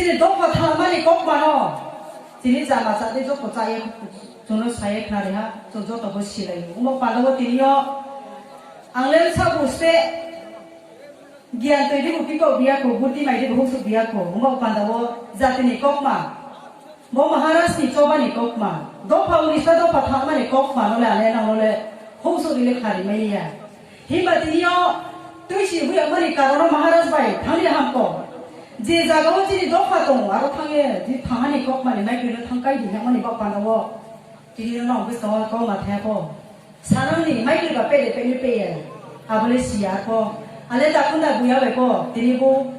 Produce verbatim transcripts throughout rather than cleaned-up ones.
Chini dopha thalmani kokmano chini chama chadi joto chaye chuno saye khnari ha, chwng joto bo silai. Omo palo tini o ang le sabu ste Giyan twi dibo piko biya ko, buti mai dibo husuk biya ko, omo panda o jatini kokma. Bo Maharaj ni choba ni kokma. Dopha unisa dopha thangma ni kokma nole ale nang nole husuk ile khari mai ya. Himba tini o twi si huya mani karono Maharaj bai thangni hamko. Je jaga o chini dopha tongo aro thangye, di thangani kokma ni mai kilo thangkai di hamani bok panda o. Tini no nong biso kokma thaya ko. Sanangni mai kilo ba pele pele peye. Abole siya ko. Ale da kunda buya bai ko. Tini bo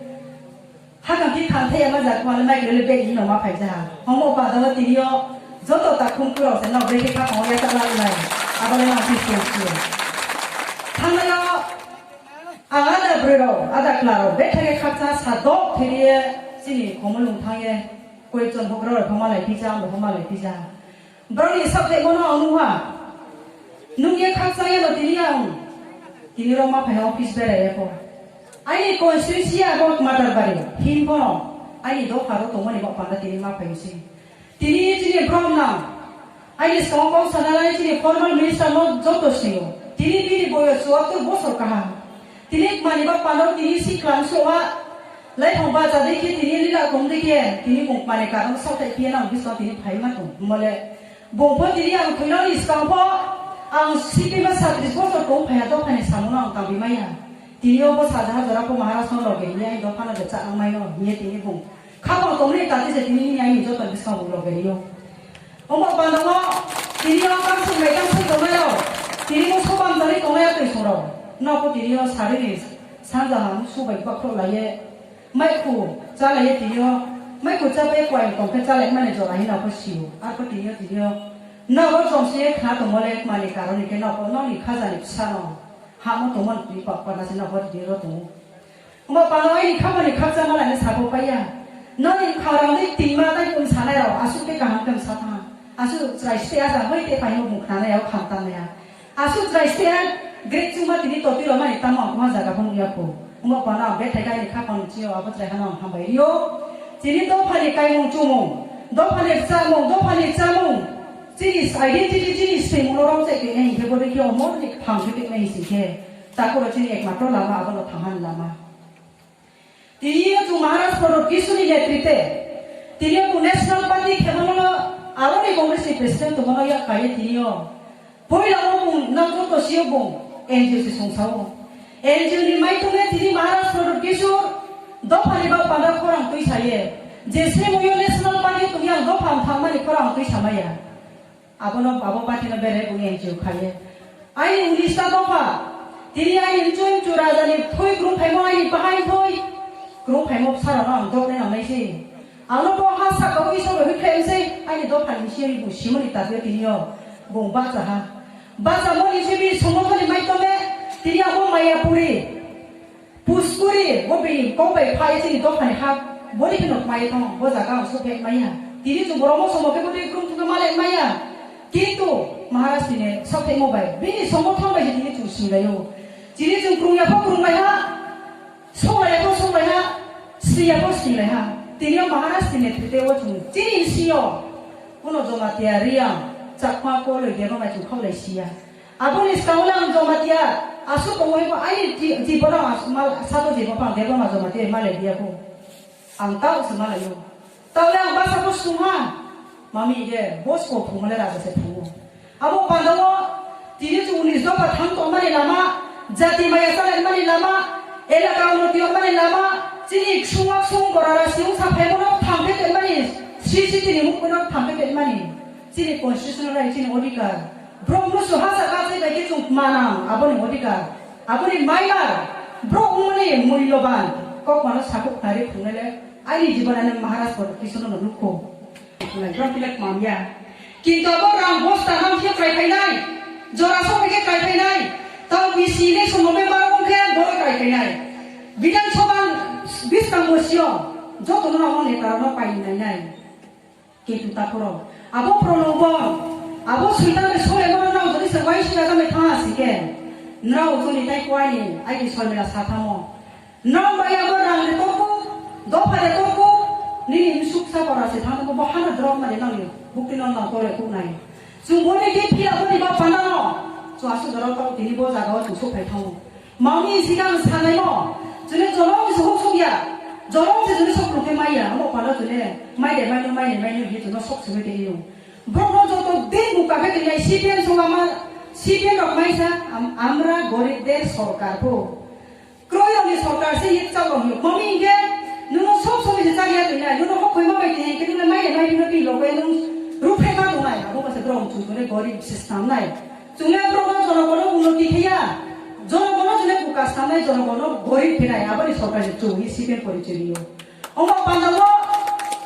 Hakang ki thang thaya ma jak wal mai le be ino ma phai ja. Omo pa da tini o joto ta khum kuro se no be ke kha ya ta la lai. Abale ma si si si. Thang yo aga da bro, ada klaro be thage khapsa sa dok thiri chini komolung thang ye. Koi chon bok ro pha ma lai pija, mo pha ma lai pija. Borokni sak tei bono ang nukha. Nung ye khakchang yano tini ang. Tini rok ma phai office berai ya ko. Aini constituency ya bo Matarbari. Him bono. Aini dopha ro tongmani bo panda tini ma phai si. Tini chini brom nang. Aini song kong sana lai chini formal minister no joto singo. Tini bini boyo chuattur bosor kaham. Tini mani ba pano tini si klam so ha. Lai thong ba jade khe tini lila tong de khe tini bung mani karon sa tai khe nang bisa tini phai ma tong. Mole bung pho tini ang thoi nang ni skang pho ang C P M satris bosor tong phai ha dopha ni samung ang tangbi maya. Tini o bo saja ha jora pho Maharaj no loge ni ai dopha no de cha ang mai no ni tini bung. Khapang tongni tati je tini ni aini joto biskang bo loge rio. Omo pandango tini o kamsung mai kamsung tongnaio. Tini o sobam jani tongnaio twi soro. Noko tini o sarini sanja ham subai bakhro laiye. Maikhu chalaiye tini o. Maikhu chapai kwai tongkhe chalai mani jora hino kho sio. Arko tini o tini o. Nogo chomsi khna tongmole mani karoni khe noko noni khajani bwsano. Hamo tongmani twi pa kwana se noko tini o tongo. Omo pano aini khamani khakchangma laino sabo paiya. Noni kharangni tingma tai kun sanai rok aswk khe kaham khe msa tha. Aswk chwrai ste aja hoi te paimo bung khnanai o kham tangnai ya. Aswk chwrai ste a grek chuma tini totwi romani tamo ang kuha jaga phung ya ko. Omo pano ang bethai ga aini khapang chio abo chwrai hano ang hambai rio. Chini dophani kaimung chumung, dophani chamung, dophani chamung. Chini identity chini swimung no rong chai khe nai hingkhe bodei khe omo ni phang khe nai hingkhe. Takoro chini ekmatro lama abono thanghani lama. Tini o chwng Maharaj Pradot Kishore ni netrite, tini o chwng National Party khebangno aroni Congress ni president tongmano yak kaiye tini o. Poila o bung nang joto sio bung N G O se songsa o. N G O ni maitungni tini Maharaj Pradot Kishore dophani ba panda khorang twi saye. Je se muyo National Party tongya dopha thangmani khorang twi samaya. Abono abo party no berai bung N G O khaye. Aini unista dopha. Tini aini mchung chu raja ni thoi krung phaimo aini bahai thoi. Krung phaimo sara no ang dok nai nang nai se. Ang no bo ha saka wi so wi khaim se. Aini dopha ni sini bung simoni tabio tini o. Bung bacha ha. Bacha mo ni se bi songothon ni mai tome. Tini abo Mayapuri. Puskuri, bo bini kok bai phai chini dophani ha, boni phino mai thong, bo jaga ang sokhe maya. Tini chwng borok mo somo khe botwi krung thung male maya. Kintu Maharaj tini sokhe mo bai, bini somo thong bai tini chwng singlai o. Chini chwng krung ya pho krung lai ha, song lai ya pho song lai ha, si ya pho si lai ha. Tini o Maharaj tini thite o chwng chini si o. Uno Jamatia Riang, Chakma Koloi Debamai chwng khok lai si ya. Aboni skang le ang Jamatia aswk tongo hwnba aini ji-, jibon ang aswk mal, sabo jibon ang Debbarma Jamatia malai diya ko. Ang tao se malaio. Tao le ang basa bo sungha. Mami ge bos ko phungmale raja se phungo. Abo pandao tini chu unis dopha thang tongmani lama, jati maya chalaimani lama, elaka unnoti wngmani lama, chini ksungwak sung borara siyung sa phaimano thangkhe tongmani, sri sri tini mukhuno thangkhe tongmani. Chini constitution bai chini odhikar. Borok musu hasa kachai bai khe chwng manang aboni odhikar. Aboni mailar. Borok wngmani mulyoban. Kok mano sakhuk nari phungnai le. Aini jibon ani Maharaj Pradot Kishore no nukho. Borok kile kmam ya. Kintu abo rang bosta rang khe krai phainai. Jora sok khe krai phainai. Tao bisi election November wng khe borok krai phainai. Bidhan Sabha biskang mosio. Joto no neta rok no painai nai. Ketu takhoro. Abo Pranobon, abo Soitan bai sole mano nang jodi se wai sila jame tha asike. Nrao joni tai kwani, ai ki solmila sathamo. Nrao bai abo rang de torko, dopha de torko, Rok mani nangni bukti no nang tore kuk nai. Chwng boni khe phiya boni ba panda no. Chwng aswk jorok tong tini bo jaga o chwng sok phai thango. Mami sikang sanai mo. Chwne jorok ni sok sok ya. Jorok se chwne sok rok khe mai ya. Amo panda chwne mai de mai no mai de mai no hi chwno sok sumai de yo. Borok no joto din buka khe tini C P M song ama C P M rok mai sa am-, amra gorib der sorkar pho. Kroirokni sorkar se yek chao rok yek. Mami hinkhe nuno sob somoi se chariya twi nai. Nuno hok khoima bai twi hinkhe nuno mai mai nuno twi logo nung ruphai ma tongnai. Abo bose borok chwng tole gorib se snamnai. Chwngle borok no jonogono unnoti khaiya. Jonogono chwngle buka snamnai, jonogono gorib khenai. Aboni sorkar se chwng hi sipen porichoi rio. Omo pandao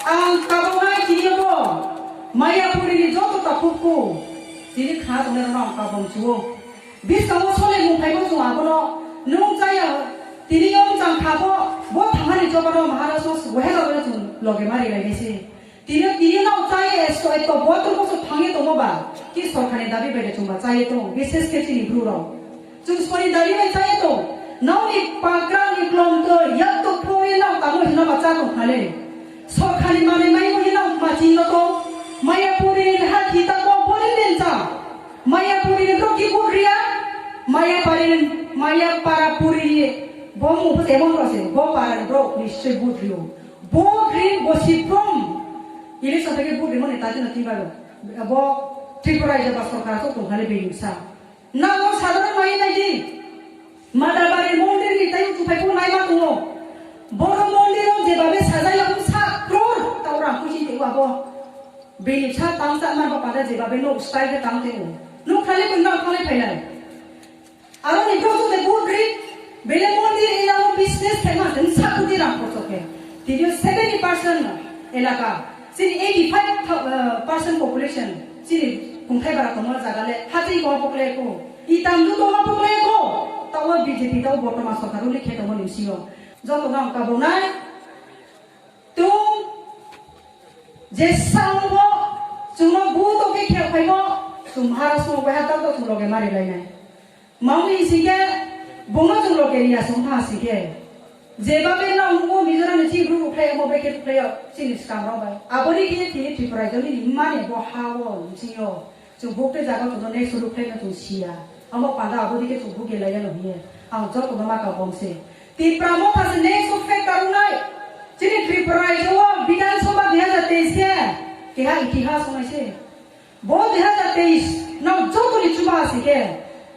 ang kabongnai tini bo Mayapuri ni joto takhukku. Tini kha tongnai rokno ang kabong chuo. Biskango solemung phaibo chwng abono nung chaya tini yong chang kha bo, bo thangani chobano Maharaj no wahela wahela chwng loge mari lai se. Tini tini nao chaya esto eto botor boso thangye tongo ba ki sorkar ni dabi bai de chwng ba chaya tongo, bises khe chini bru rok. Chwng soni dabi bai chaya tong, nao ni pakra ni klom to yak to pore nao tamo hino ba cha tong khale. Sorkar ni manwi mai mo hino ma ching no to, Mayapuri ni ha thita ko bori den cha. Mayapuri ni bro ki bud ria. Mayapari, Mayapara puri ni bo mu bus emon rose, bo para ni bro ni se bud rio. Bud ri bo si prom. Ili sa ke bud ri mo ni ta jino timba ro. Bo Tripura je ba sorkar so tong khale be sa. Na no sadharon mai nai di. Madabari mondir ni tayo tu phai phunai ma tungo. Boro mondir o je babe sajai ang sa kror ta ura kuchi te wa bo. Bini sa tang sa ma ba pada je babe no style ke tang te o. No khale kun na khale phailai. Aro ni bro de butri bele mondir ila o business famous den sa kuti ram ko soke. Tini seventy percent elaka. Sini eighty five percent population. Sini kungthai bara tongma jaga le. Hati ko pokle ko. Itam du tongma pokle ko. Tawa B J P tawa bortoma sorkar uli khe tongma ni sio. Joto nang kabonai. Tung je sango chwngno buto khe khel phaibo, chwng Maharashtra bai ha tang to chwng loge mari lainai. Mangwi singke bongno chwng loge riya song tha singke. Jeba be nang mo Mizoram ni chibru ruphai mo be khe ruphai chini skam rok bai. Aboni khe tini Tripura joni ni mane bo ha o singyo. Chwng buk tei jaga chwngno next sulu khlaino chwng siya. Amo panda abo dike chwng buk gelaiya no hiye. Ang jotono ma kabong se. Tipra Motha se next o fact karwnai. Chini Tripura raijo o Bidhan Sabha dui hajar teis ke keha itihas wngnai se. Bo dui hajar teis no jotoni chubaha se ke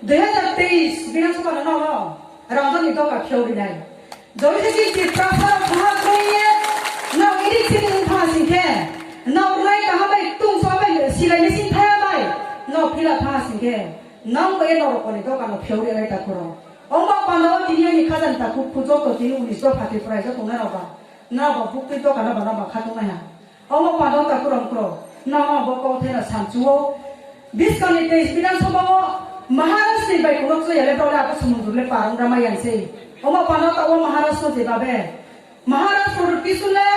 dui hajar teis Bidhan Sabha no no no. Rangdani doka phiyok rinai. Jodi se si prasa pha toye, na iri sini pha singke, na urai kaha bai tung so bai silai ni sing thaya bai, na phila pha singke, na ko e na ko ni doka no phiyok rinai ta kuro. Ongba panda o tini ani khajan ta ku ku jok to tini unis do phati prai jok na ba, na ba buk twi doka na ba na ba khatung na ha. Omo pano ta kurom kro, nang bo kok thena samchuo. Biskang ni teis Bidhan Sabha o Maharaj ni bai kuno chaya le bole apo sumundru le parong rama yang sei. Omo pano ta o Maharaj no jeba be. Maharaj no kisu le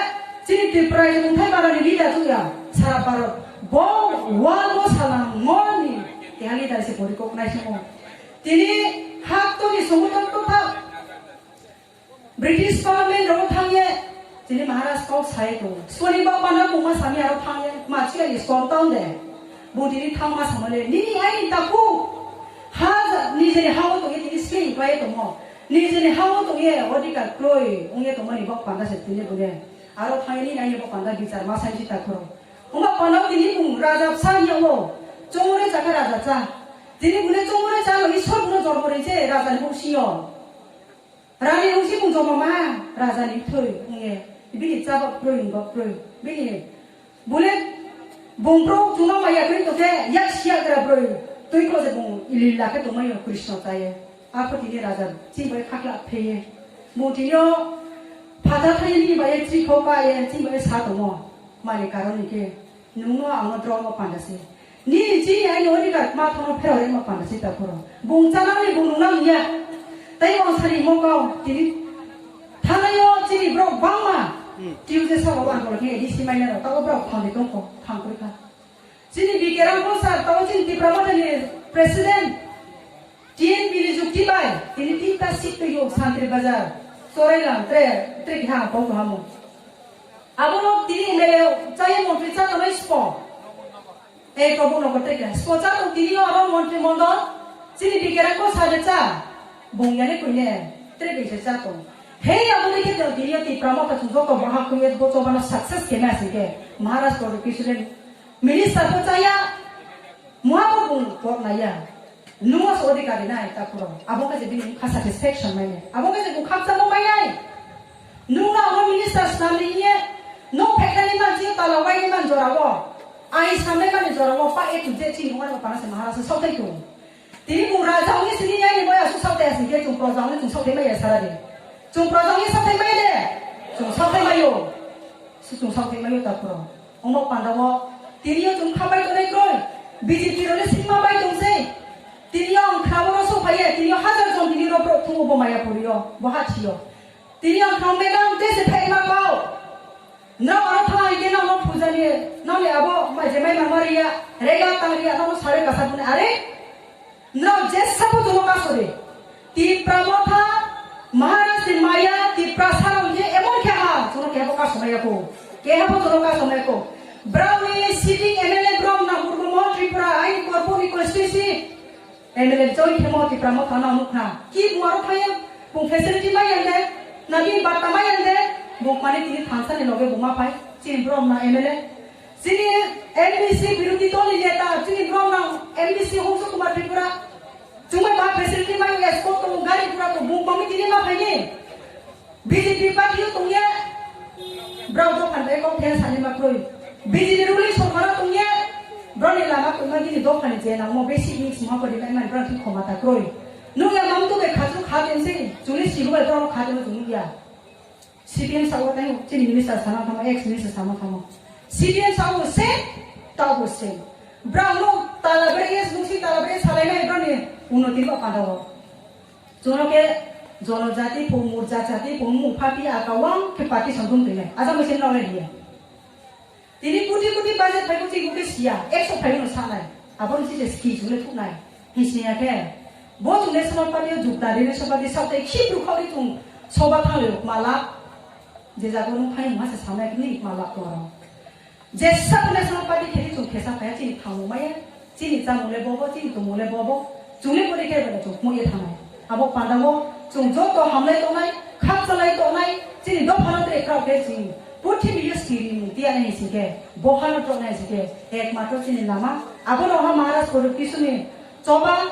chini Tripura ni mungthai bara ni leader chuya. Sara Bharat bo wal bo salang ngol ni keha leader se bori kok nai simo. Tini hak to ni sumutan to thak. British Parliament rogo thangye, chini Maharaj kok sai tongo. Soni ba pana mungma sami aro thangye, ma chikha ni stom town de. Bo tini thangma samale, nini aini taku. Ha, nijeni hao tongye tini sling pai tongo. Nijeni hao tongye odhikar kroi, ongye tongmani bok panda se tini bune. Aro thangye nini aini bok panda bichar ma sai si takuro. Ongba panda tini mung raja sa nyawo. Chongore chakha raja cha. Tini bune chongore cha lo, Ishwar bune jormo rinse raja ni mung siyo. Rani wngsi mung joma ma, raja ni thwi wngye, bini chaba phrwi wngba phrwi, bini bule bung bro chuna maya kri to ke yak siya gra phrwi, twi ko je bung lila ke tongma yo Krishna taye, apo tini raja chini bai khakla pheye, bung tini o phata thaye ni bai chini kho ka ye, chini bai sa tomo, mani karon ni ke. Nungno ang no drop o panda se. Nini chini aini odhikar ma thono phero rema panda se ta phoro. Bung chanang ni bung nungnang ya. Tai bung sari mo kau tini. Thanai o chini bro bangma. Hmm. Tuesday sabo ang kolo khe A D C mai na ro. Tabo bro phang de tong ko. Phang kuri kha. Chini B K Ramkho sir, tabo chini Tipra Motha ni president. T N P ni jukti bai. Tini tinta seat to yo Santri Bazar. Sorailam tre, tre kha ko hamo. Abono tini M L A Chaya montri cha tongnai spo. Ei, Prabhu Nagar tei khe spo cha tong tini o abo montri mondol. Chini bigerang ko sa de cha. Bung yani kuine. Tre bese cha tong. Hei abo ni khe tini o Tipra Motha chung joto bahak kuye bo chobano success khe na sike. Maharaj Prabhu Kishore minister ko chaya. Muha bo bung pok naya. Nungo se odhikari nai, takhurok. Abo khe je bini wngkha satisfaction mai nai. Abo khe je bung khakchangma mai nai. Nung na abo minister swnam ri ye, nok phaiknani man je tala waini man jora o. Ai samai mani jora o, pa A to Z chini wngmani pana se Maharaj se sautai tongo. Tini bung raja wngwi sini yani boya su sautai asing khe chung proja wngwi chung sautai mai ya sara de. Chung proja wngwi sautai mai de. Chung sautai mai o. Su chung sautai mai o takhurok. Omo pandao tini o chung kha bai tongnai kroi. B J P rok le singma bai tong sei. Tini o ang kha oro so phai ye, tini o hajar jon tini ro bro thungo bo maya puri o, bo ha thi o. Tini o ang kha madam te se phai ma kau. Nrao aro thang ai ke nang no puja ni, nang ni abo mai je mai ma mari ya, rega tang ri ya, nang no sare kasa bune are. Nrao jesa bo jono kasore. Tipra Motha, Maharaj ni maya, Tipra sarong je emon khe ha, jono khe bo kasomaya ko. Khe ha bo jono kasomaya ko. Brao ni sitting M L A brao na Murmu Mohan Tripura, aini korpo ni constituency. M L A join khe mo Tipra Motha na nuk na. Ki buaro phai, bung facility mai yang de, na bini batta mai yang de, bung mani tini thansa ni loge bung ma phai. Chini brao na M L A. Chini M D C birodhi dol ni neta, chini brao na M D C Hongsu Kumar Tripura. Chumai ba facility mai escort tong gari pura tong bung bangwi tini ma phaini. B J P party o tong ye. Brao dophan bai kok thaya sani ma kroi. B J P ruling sorkar o tong ye. Brao ni lama tong ma gini dophan je nang mo besi ing sima pori mai man brao thik khoma ta kroi. Nung ya mam tu be khatu khaten se. Chuli sibu bai brao khaten chuli ya. C P M sao tei chini minister sama thamo, ex minister sama thamo. C P M sao se, tao bo se. Brao no tala bre yes, nusi tala bre salai nai brao ni uno timo pandao. Jono ke jono jati po mur jati po mu phapi akawang ke party sandung tene. Aja mo sen no re hiya. Tini kuti kuti budget phai kuti kuti siya, ekso phai no sanai. Abon si je ski jule thuknai. Hi siya ke. Bo chung national party o jukda re national party sa tei khibru khori chung soba thang le mala. Je jago nung phai ma se sanai ni mala ko ro. Jesa bo national party khe chwng khesa phaiya, chini thangmung maya, chini chamung le bobo, chini tongmung le bobo, chwng le boni khe bada chwng khumui ye thangnai. Abo pandao chwng joto hamlai tongnai, khakchalai tongnai, chini dophano tre kraw khe chini purthimbi yo siri mung tiya nai sing khe, bohano tok nai sing khe, ekmatro chini lama, abono ha Maharaj Puru Kisuni choba,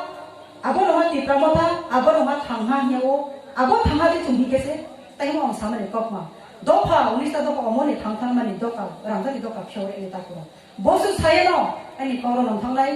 abono ha Tipra Motha, abono ha thangha hiya o, abo thangha de chwng hi khe se, tei mo ang samani kokma. Dopha, unista dopha, omoni thang thang mani doka, rangdani doka, phiore ni takura. Bosu sayeno, ani koro nang thanglai,